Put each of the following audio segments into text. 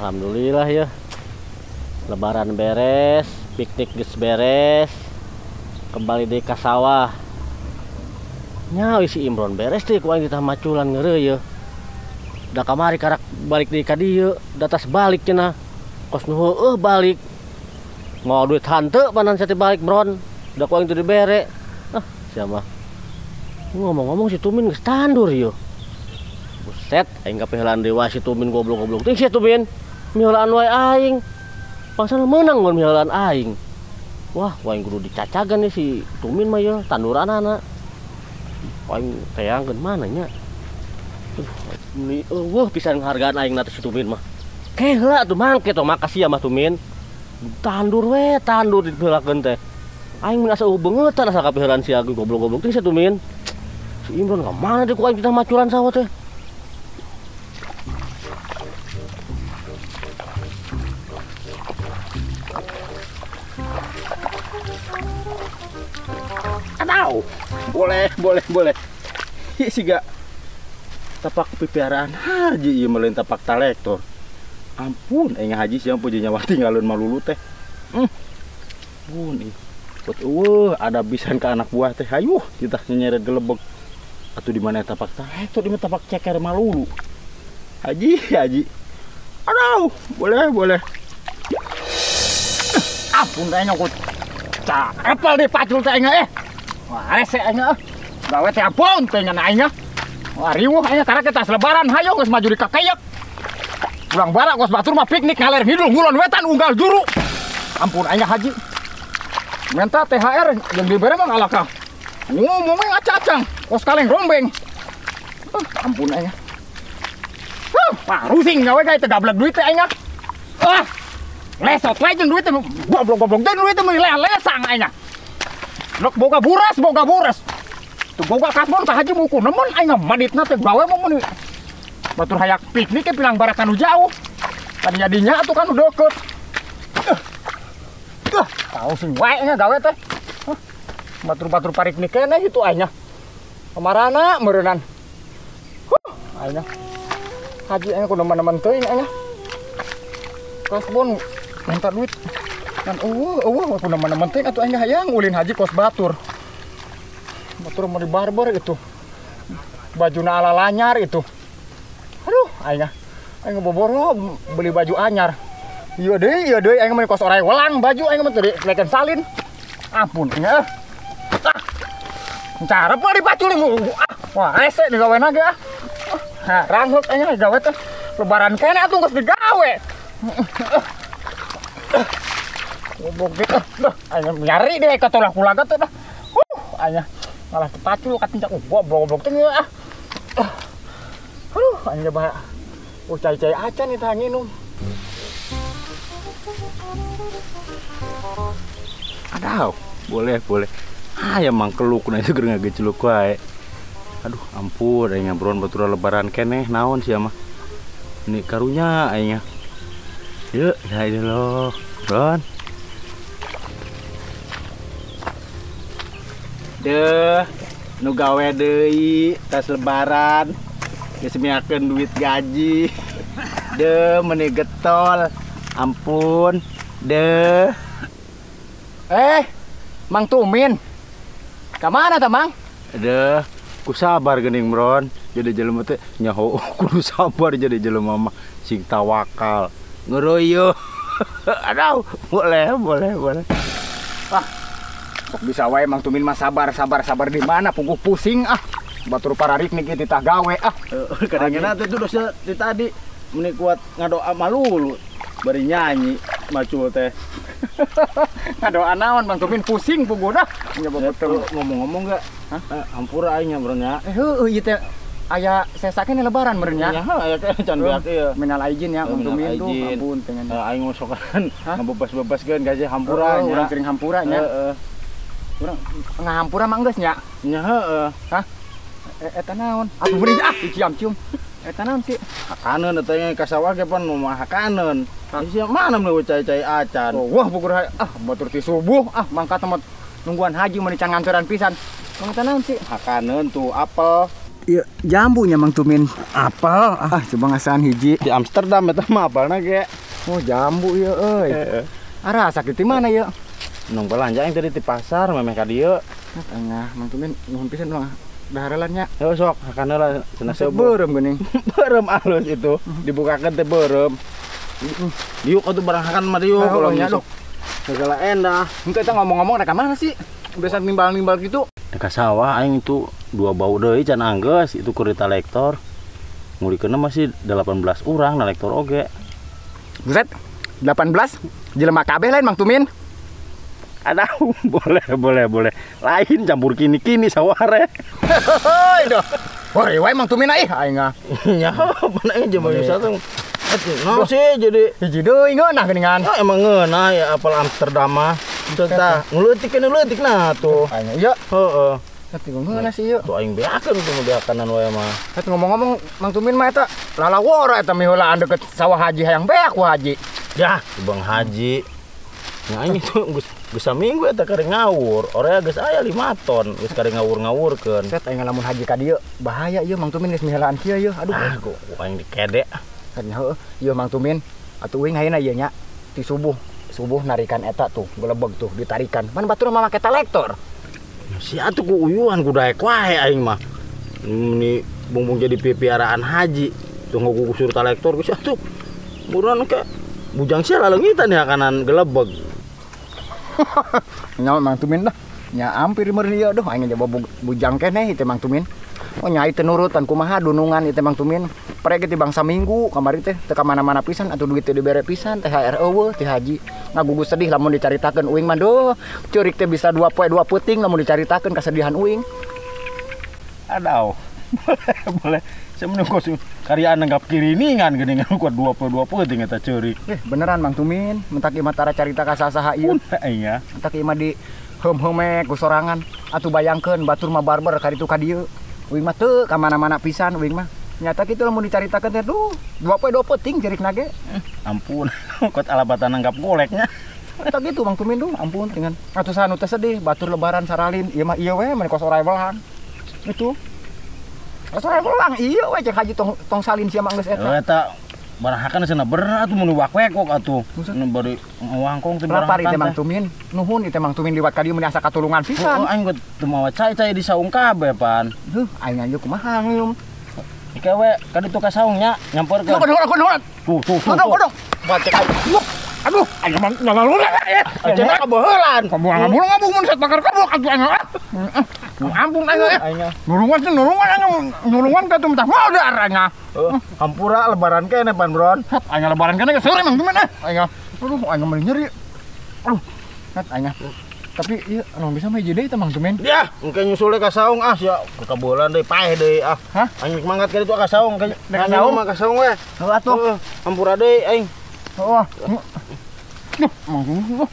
Alhamdulillah ya. Lebaran beres, piknik geus beres. Kembali deui ka sawah. Nya si Imron beres teh ku aing ditah maculan ngeureuh ye. Da kamari karak balik deui ka dieu, da tas balik cenah. Kos nu heueuh balik. Mau duit hanteu panan sia teh balik Bron. Da ku aing teu dibere. Ah, sia mah. Ngomong-ngomong si Tumin geus tandur ye. Buset, aing kapeheulaan deui wae si Tumin goblok-goblok. Teuing sia Tumin, miheulaan wae aing. Pangsana meunang mun miheulaan aing. Wah, aing kudu dicacagan nih si Tumin mah ye, tanduranana. Aing teangkeun mana nya. Meuni eueuh pisan penghargaan aing na teh si Tumin mah. Ke heula atuh mangke tong makasih ya mah Tumin. Tandur we, tandur diheulakeun teh. Aing mun asa eueuh beungeutan asa kapeheulaan sia goblok-goblok teh si Tumin. Si Imron ka mana teh ku aing ditah maculan sawah teh. Aduh, boleh, boleh, boleh. Ih, siga tapak pipiaraan haji ieu mah lain tapak talektor. Ampun, aing haji sia puja nyawa tinggalun malulu teh. Ampun ih. Buat eueuh ada pisan ka anak buah teh hayuh kita nyeret gelebeg. Atuh di mana tapak talektor di mana tapak ceker malulu. Haji, haji. Aduh, boleh, boleh. Ampun aing nyokot. Apel di pacul teh aing eh. Wah, rese aing ah. Gawe teh ampun teh ngan aing ah. Wah, riweuh aing karek tas lebaran hayo geus maju di kakeyek. Pulang barak geus batur mah piknik ngaler ngidul ngulon wetan unggal juru. Ampun aing haji. Minta THR yang dibere mah ngalakah. Ngomong acang-acang, kos kaleng rombeng. Ampun aing. Wah, rusing gawe gawe teh gablek duit teh aing ah. Ah. Lesot wae jeung duit teh goblok-goblok teh duit teh meuli lesang aing ah. Lok boga buras, boga buras. Tuh boga kasbon ka haji muku nemen aing maditna teh gawe mah mun batur hayak piknik ke pilang barak kanu jauh. Tadinya dinya atuh kanu deukeut. Tahu sing wae nya gawe teh. Batur-batur pariknik keneh itu aing. Kamarana meureunnan. Huh, aing. Haji aing kudu nemen-nemen teuing aing. Kasbon minta duit. Kan eueuh eueuh kudu nemen-nemen teuing atuh aing hayang ulin haji kos batur. Batur mau di barber itu. Bajuna ala lanyar itu. Aduh, aing aing boboro beli baju anyar. Ieu deui aing mah kos orai welang baju aing mah teu leken salin. Ampun aing ah. Cara pa dipacul ah. Wah, rese digawe ge ah. Ha, rangheuk aing gawe teh. Lebaran keneh atuh geus digawe. Goblok ge ah, aing nyari deh ka tolah kulaga teh dah. Aing malah kepacul katincak goblok-goblok teh ah. Aduh, aing bah. Oh, cai-cai acan eta nginum. Aduh, boleh, boleh. Ah, ya mangkeluk na itu keur ngageceluk wae. Aduh, ampun aing ngabron batur lebaran keneh naon sia mah. Ini karunya aing. Yuk, ya ini loh, Bron. Deh, nu gawe deui tas lebaran. Geus miakeun duit gaji. Deh, meuni getol. Ampun. Deh. Mang Tumin. Ka mana tah, Mang? Deh, ku sabar geuning, Bron. Jadi jelema teh nyaho kudu sabar jadi jelema mah sing tawakal. Ngeroyo. Aduh, boleh, boleh, boleh. Ah. Kok bisa wae Mang Tumin mah sabar, sabar, sabar di mana puguh pusing ah. Batur parariknik ieu titah gawe ah. Kadang-kadang teh tuh di tadi meni kuat ngadoa malulu bari nyanyi macul teh. Ngadoa naon Mang Tumin pusing puguh dah. Ngomong-ngomong enggak? Hah? Hampura aing nya Bro nya. Heueuh ieu teh aya sesaknya lebaran meureun nya. Nya aya teh can beak ieu. Minal aijin ya Mang Tumin tuh ampun pengen. Aing ngosokan ngabebas-bebaskeun gaji hampura nya. Urang sering hampura nya. Heeh. Urang ngahampura mah geus nya. Nya heeh. Hah? Eta naon? Atuh beuring ah dicium-cium. Eta naon sih? Hakaneun eta nya ka sawah ge pan mah hakaneun. Sia mana mun cai-cai acan. Oh, wah pugur ah batur ti subuh ah mangkat tempat nungguan haji mun can ngantoran pisan. Eta naon sih? Hakaneun tuh apel. Ieu jambunya Mang Tumin. Apel. Ah, coba ngasaan hiji. Di Amsterdam eta mah apalna ge. Oh, jambu ieu euy. Arah sakit di mana ieu? Nung belanja yang tadi di pasar memeh ka dieu. Tengah Mang Tumin nuhun pisan doang. Daharelan nya. Heuh sok hakan heula cenah seubeurem. Beureum geuning. Beureum alus itu. Dibukakeun teh beureum. Diuk atuh barang hakan mah diuk kalau nya sok. Segala endah. Henteu eta ngomong-ngomong rek ka mana sih? Biasa nimbal-nimbal gitu. Ka sawah aing itu dua bau deui can anggeus itu kurita lektor. Ngulikeunna masih 18 urang na lektor oge. Buset, 18 jelema kabeh lain Mang Tumin. Aduh, boleh. Lain campur kini-kini saware. Heuy doh. Woi, wae Mang Tumin ih aing ah. Nya, mana aing jelema satu. Nah sih jadi hiji deui ngeunah geuningan. Ah, emang ngeunah ya apel Amsterdam mah. Teu tah, ngeuleutikeun leutik nah tuh. Aing ieu. Heeh. Atuh ngeunah sih ieu. Tuh aing beakeun tuh beakanan wae mah. Atuh ngomong-ngomong Mang Tumin mah eta lalawora eta miheulaan deket sawah haji hayang beak ku haji. Yah, Bang Haji. Nah aing itu geus saminggu eta kari ngawur. Orea geus aya 5 ton, geus kari ngawur-ngawurkeun. Set aing lamun haji ka dieu bahaya ieu Mang Tumin geus miheulaan kieu ieu. Aduh, ah, ku aing dikedek. Nya heueuh, ieu Mang Tumin atuh uing ayeuna ieu nya ti subuh. Subuh narikan eta tuh, gelebeg tuh ditarikan. Man batur mah make telektor. Si atuh ku uyuhan ku daek wae aing mah. Ini bumbung jadi piaraan haji. Tuh ngugusur telektor geus atuh. Buruan ke bujang sia laleungitan ya kanan gelebeg. Nya Mang Tumin dah. Nya ampir meureun ieu duh aing coba bujang keneh ieu Mang Tumin. Oh nyai teu nurutan kumaha dunungan ieu Mang Tumin. Prek ge ti bangsa minggu kamari teh teu ka mana-mana pisan atuh duit teh dibere pisan THR eueuh ti haji. Ngagugus sedih lamun dicaritakeun uing mah duh. Ceurik teh bisa 2 poe 2 peuting lamun dicaritakeun kasedihan uing. Adaw. Boleh. Semenung kos karyaan nanggap kiriningan geuningan kuat 2 poe 2 peuting eta ceurik. Beneran Mang Tumin, mentak ieu mah tara carita ka saha ieu. Aing ya. Mentak ieu mah di heum-heume ku sorangan. Atuh bayangkeun batur mah barber ka ditu ka dieu. Uing mah teu ka mana-mana pisan uing mah. Nyata kitu lamun dicaritakeun teh duh, 2 poe 2 peuting cerikna ge. Ampun, kuat alabatan nanggap goleknya. Eta kitu Mang Tumin duh, ampun dengan atuh sanu teh sedih, batur lebaran saralin, ieu mah ieu we mani kos orai welang. Itu. Kos orai welang ieu we cek haji tong salin sia mah geus eta. Eta barang hakan cenah bener atuh mun wakwekok atuh. Nu bari ngawangkong teh barang hakan. Lapar teh Mang Tumin, nuhun ieu teh Mang Tumin liwat ka dieu mun asa katulungan pisan. Heuh, aing teu mawa cai-cai di saung kabeh pan. Heuh, aing aja kumaha ngium. Ike we ka ditu ka saung nya nyamperkeun. Nuhun. Tuh. Nuhun. Bacek aing. Aduh, aing mah ngalalurang ya. Cenah kabeuheulan. Kabung mun set bakar kabuk atuh aing. Ampun aing. Nulungan aing, nulungan ka tuh mentah modar aing. Hampura lebaran keneh pan, Bron. Aing lebaran keneh geus seueur Mang Tumin eh. Aing. Aduh, aing mah nyeri. Aduh. Hat aing. Tapi ieu anu bisa mah hiji deui teh Mang Tumin. Ya, engke nyusul ka saung ah sia kekabolan deui paeh deui ah. Hah? Aing mangkat ka ditu ka saung ka saung mah ka saung we. Heuh atuh. Hampura deui aing. Heuh. Duh, Mang Tumin.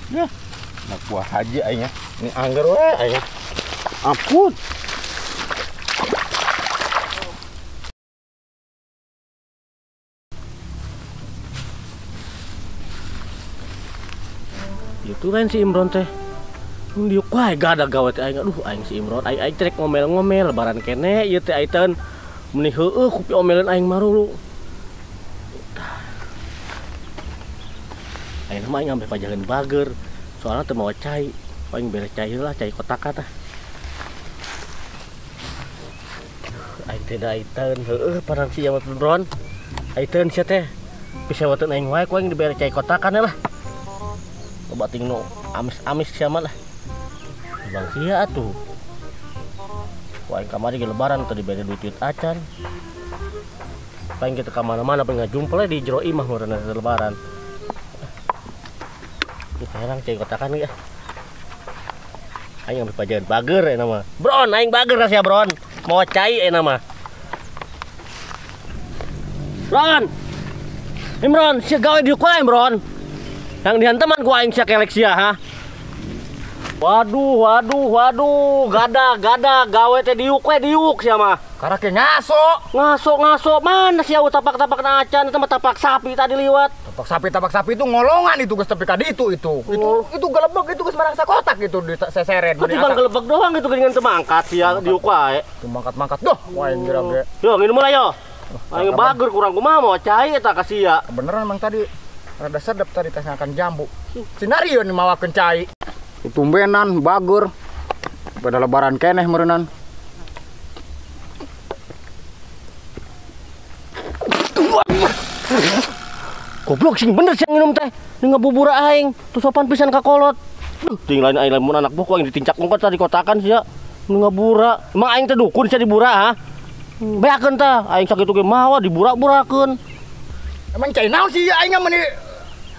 Ya. Nak buah haji aing ya. Ini angger we aing. Ampun. Itu lain si Imron teh. Diuk wae gada gawe teh aing. Aduh aing si Imron aing aing trek ngomel-ngomel lebaran kene ieu teh aing teh meuni heueuh ku piomelin aing marulu. Aing mah aing ampe pajalan bager. Soalna teu mawa cai. Aing beres cai heula cai kotak tah. Aing teh da aing teh heueuh parang si Imron. Aing teh sia teh pisewateun aing wae ku aing dibere cai kotakan lah. Bating no amis-amis siapa lah bang sia atuh. Wah kamari ge lebaran teu dibere duit acan. Paling kita ka mana-mana pengen ngajumpa di jero imah meureun lebaran. Herang cai kotakan ge. Aing ambil pajaran bager eta mah. Bron aing bager sia Bron. Mau cai eta mah. Bron. Imron sia gawe di ku aing Bron. Yang dihanteman ku aing sia kelek sia ha. Waduh, gada gawe teh diuk we diuk sia mah. Karake ngaso. Ngaso mana sia tapak-tapak na acan eta mah tapak sapi tadi liwat. Tapak sapi itu ngolongan itu geus tepi ka ditu itu. Oh. Itu gelebeg itu geus marang sakotak itu diseseret. Itu bang gelebeg doang itu geuningan teu mangkat sia diuk wae. Teu mangkat-mangkat doh wae geura ge. Yo nginum lah yo. Aing bager kurang kumaha mau cai eta ka sia. Beneran emang tadi rada sedep tadi teh ngakan jambu. Sinarieun mawakeun cai. Tumbenan bager. Pada lebaran keneh meureunnan. Goblok sing bener sih nginum teh. Ini ngabubura aing, tuh sopan pisan ka kolot. Duh, ting lain aing lamun anak buah ku aing ditincak ongkot tadi kotakan sia. Ngabura. Emang aing teh dukun sia dibura ha? Beakeun tah, aing sakitu ge mawa dibura-burakeun. Emang cai naon sih aing mah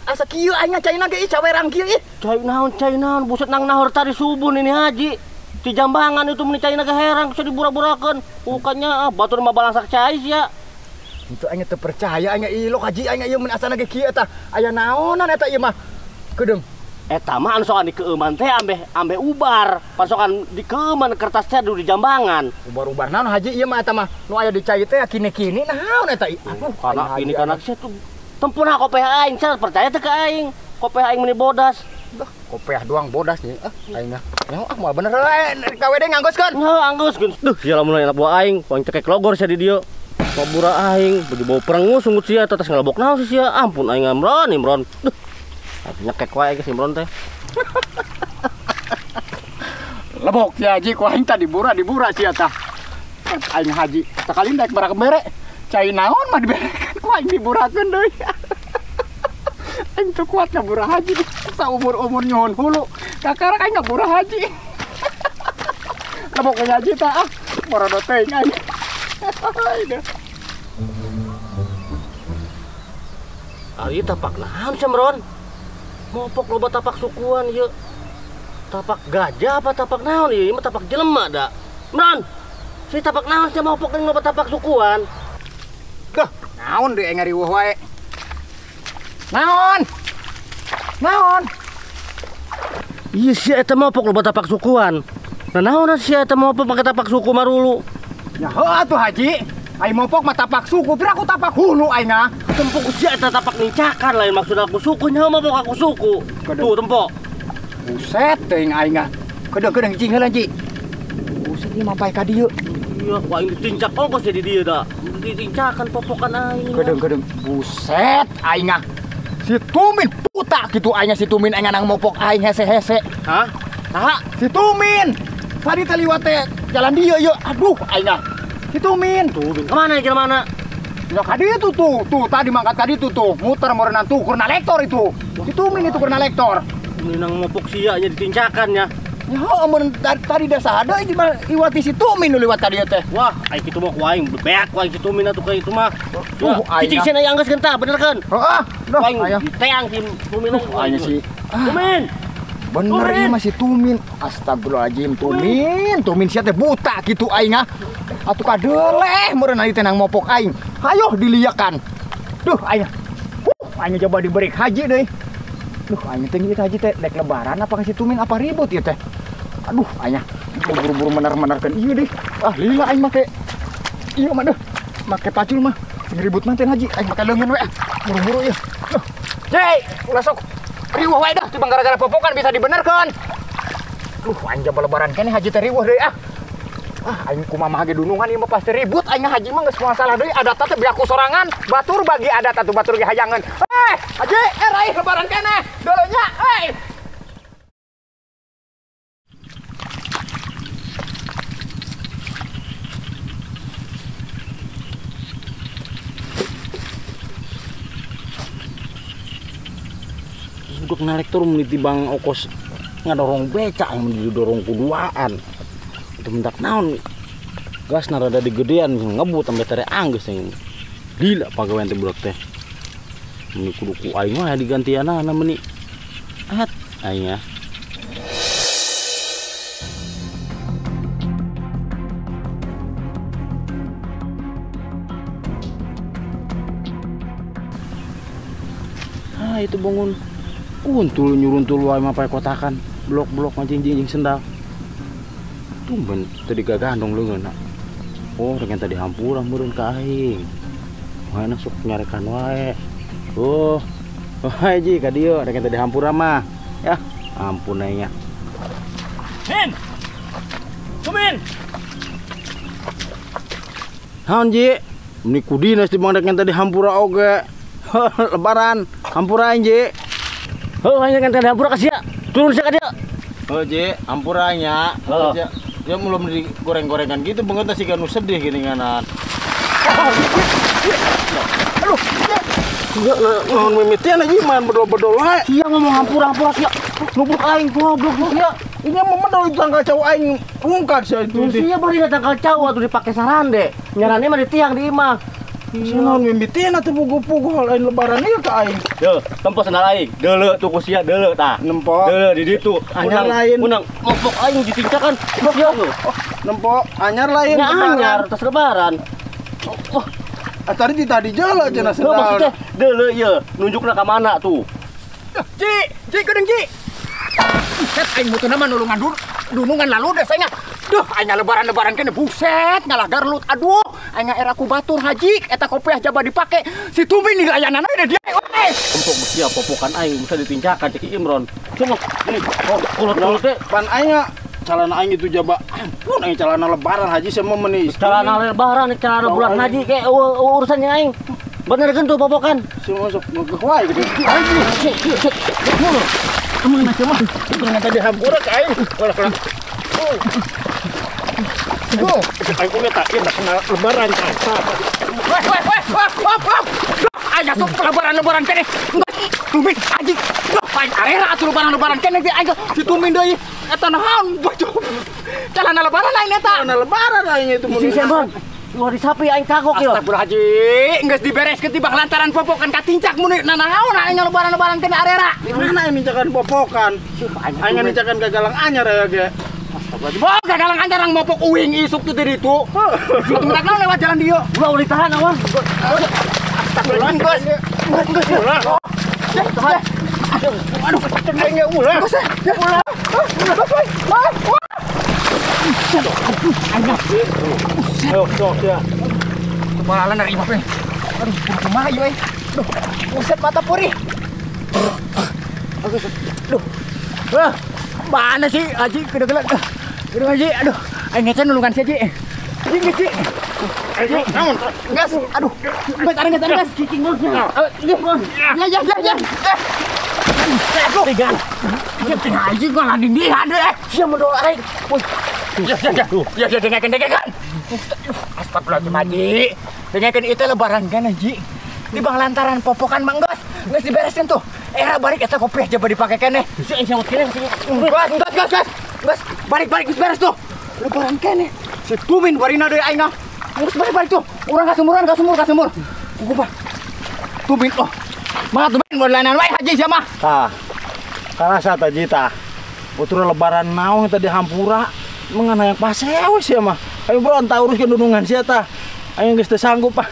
asa kieu aing cai naon ge cawerang kieu ih. Cai naon buset nang nahor tadi subuh nini haji. Di jambangan itu meni cai ge herang sia dibura-burakeun. Bukannya batur mah balangsak cai sia. Itu aing teu percaya aing ilok haji aing ieu mun asana ge kieu eta. Aya naonan eta ieu mah. Kedeung. Eta mah anu sokan dikeueuman teh ambeh ubar. Pasokan dikeueuman kertas teh di jambangan. Ubar-ubar naon haji ieu mah eta mah. Nu aya di cai teh kini-kini naon eta ieu. Aduh, kana kini kana sia tuh. Tempuna kopeh aing, sia percaya teh ka aing. Kopeh aing meni bodas. Dah, kopeh doang bodas nih. Ah, aing mah. Nyaho ah moal bener we KWD nganggoskeun. Heuh, anggoskeun. Duh, sia lamun anak buah aing, poing cekek logor sia di dieu. Pabura aing, baju bau perengus sungut sia atas ngelebok naon sih sia. Ampun aing Imron, Imron. Duh. Nyekek wae geus Imron teh. Lebok sia haji ku aing tadi dibura sia tah. Aing haji sakali daek barak mere. Cai naon mah diberekan ku aing diburakeun deui. Aing teu kuat ngabura haji. Saumur-umur nyuhun hulu. Kakarak aing ngabura haji. Lebok haji tah ah. Borodo teuing aing. Ari tapak naon sih Mron? Mopok loba tapak sukuan ieu. Tapak gajah apa tapak naon ieu? Ieu mah tapak jelema da. Mron, si tapak naon sih mopok loba tapak sukuan? Duh, naon deui ngariweuh wae. Naon? Naon? Ieu sia eta mopok loba tapak sukuan. Nah naon sia eta mopok make tapak suku marulu? Ya heuh atuh haji. Aing mopok mah tapak suku, pira aku tapak hulu aing ah. Tempok sia eta tapak nincakan lain maksud aku suku nyaho mopok aku suku. Tuh tempok. Buset teuing aing ah. Kedeung-kedeung cing heula Ji. Buset ieu mah pae ka dieu. Iya, ku aing ditincak ongkos jadi dieu da. Ditincakan popokan aing. Kedeung-kedeung. Buset aing ah. Si Tumin buta kitu aing si Tumin aing nang mopok aing hese-hese. Hah? Saha? Si Tumin. Tadi teh liwat teh jalan dieu ieu. Aduh aing ah. Si Tumin. Tumin kemana ya mana? Ya kadi itu tuh tadi mangkat kadi itu tuh muter merenang tuh kurna lektor itu. Si Tumin itu kurna lektor. Ini nang mopok sia nya ditincakan ya. Ya amun tadi dah sada ini mah liwati si Tumin nu liwat kadi teh. Wah, aing kitu mah ku aing bebeak ku aing si Tumin atuh ka itu mah. Tuh cicing sia aya anggeus gentah bener kan? Heeh. Duh aing teang si Tumin. Aing si Tumin. Bener ini masih Tumin. Astagfirullahaladzim, Tumin. Tumin sia teh buta gitu aing ah. Atuh kadeleh meureun ari teh nang mopok aing. Hayoh diliakan. Duh aing. Aing coba diberi haji deui. Duh aing teh ieu haji teh dek lebaran apa ka si Tumin apa ribut ieu teh. Aduh aing buru-buru menar-menarkeun ieu deui. Ah lila aing make ieu mah deuh. Make pacul mah. Sing ribut mah teh haji aing make leungeun we ah. Buru-buru ieu. Duh. Cei, ulah sok. Riweuh wae dah, cuma gara-gara popokan bisa dibenerkeun. Duh, aing jaba lebaran keneh haji teh riweuh deui ah. Ah, aing kumaha ge dunungan ieu mah pasti ribut aing haji mah geus moal salah deui adat teh biaku sorangan, batur bagi adat atuh batur ge hayangeun. Eh, haji, raih lebaran keneh. Deuleu nya, euy. Budak narik turun meniti bang okos ngadorong becak yang didorong kuduaan itu mendak naon gas narada digedean ngebut sampai tere angges yang gila pagawean teh budak teh meni kudu ku aing mah digantianana meni at aing ya. Ah itu bangun kuntul nyuruntul wae mah pae kotakan blok-blok mancing-jing sendal. Tumben tadi gagandong leungeun. Oh, dengan tadi hampura meureun ka aing. Mana sok nyarekan wae. Oh. Wah, Ji, ka dieu rek teh dihampura mah. Ya, ampun aing. Min. Tumin. Naon, Ji? Meni kudinas di bang rek teh dihampura oge. Lebaran, hampura aing, Ji. Heuh, aing rek teh dihampura ka sia. Turun sia ka dieu. Heuh, Ji, hampura nya. Heuh. Dia belum digoreng-gorengan gitu, banget sih kan sedih gini nganan. Aduh, enggak naon mimitian aja main bedol-bedol wae. Sia ngomong hampura-hampura sia. Nubuk aing goblok sia. Ini mah medol tangkal cau aing rungkat sia itu. Sia bari tangkal cau atuh dipake sarande. Nyarane mah di tiang di imah. Sia naon mimitian atuh puguh-puguh lain lebaran ieu ka aing. Deuh, tempo sendal aing. Deuleu tuh ku sia deuleu tah. Nempo. Deuleu di ditu. Anyar lain. Menang mopok aing ditingkakan. Sia tuh. Nempo anyar lain lebaran. Anyar tas lebaran. Oh. Tadi tadi jalan cenah sendal. Maksudnya deuleu ieu nunjukna ka mana tuh? Ji, Ji geuning Ji. Buset aing mutuna mah nulungan dunungan lalu deh saya. Duh, aing lebaran-lebaran kene buset ngalah garlut. Aduh, aing era ku batur haji eta kopiah jaba dipake. Si Tumin di layanan we dia we. Empok sia popokan aing bisa ditincakan cek Imron. Coba ini kolot-kolot teh pan aing calana aing itu jaba. Ampun aing calana lebaran haji semua meni. Calana lebaran, calana bulan haji kayak urusannya aing. Bener kan tuh popokan? Semua sok ngeuh wae gitu. Aman mah. Dengan tadi hampura ka aing. Kalah-kalah. Duh, aing oge tak ieu kena lebaran tah. Weh weh weh, wah wah. Aing asup lebaran-lebaran keneh. Tumin haji. Duh, aing arera atuh lebaran-lebaran keneh aing si Tumin deui. Eta naon baju. Calana lebaran aing eta. Calana lebaran aing itu mun. Si Bang. Luar disapi aing kagok ieu. Astagfirullah haji, geus dibereskeun tibang lantaran popokan katincak mun nanaon aing lebaran-lebaran keneh arera. Di mana aing nincakan popokan? Aing nincakan gagalang anyar ya ge. Astagfirullah. Wah, gagalang anyar ang mopok uing isuk tuh di ditu. Situ naon lewat jalan dieu. Ulah ulah ditahan awas. Astagfirullah, geus. Geus geus. Tahan. Aduh, aing ulah. Ulah. Ulah. Ayo, sok ya. Kepala dari imah. Aduh, kumaha ieu euy. Duh, buset mata purih. Agus. Duh. Wah, mana sih Haji kedegelan. Aduh Haji, aduh. Aing ngecen nulungan si Haji. Haji ngeci. Haji, naon? Gas, aduh. Gas, ada gas, ada gas. Cicing bos. Ya, ya, ya, ya. Aduh. Tiga. Haji gua lagi di ada. Sia medol aing. Ya, ya, ya. Ya, ya, dengekeun, dengekeun. Astagfirullahaladzim, Haji. Dengekeun itu lebaran kan, Haji. Di bang lantaran popokan Mang Gos. Geus dibereskeun tuh. Era balik eta kopiah jaba dipake keneh. Si aing sawat keneh. Gas, gas, gas, gas. Gas, balik, balik geus beres tuh. Lebaran keneh. Si Tumin barina deui aing mah. Geus balik, balik tuh. Urang ka sumuran, ka sumur, ka sumur. Kumaha? Tumin oh. Mah Tumin lanan wae Haji sia mah. Tah. Karasa tah Ji tah. Utur lebaran naon tadi hampura. Mengenai yang pasewe sih mah. Ayo bro, entah uruskeun dunungan sia tah. Aing geus teu sanggup ah.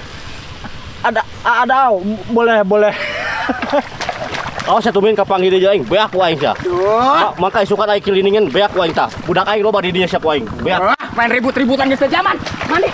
Ada boleh boleh. Awas atuh min kapanggih deui aing, beak ku aing sia. Mangka isukan aing kiliningan beak ku aing tah. Budak aing loba di dinya sia ku aing. Beak. Main ribut-ributan geus teu zaman. Mandi.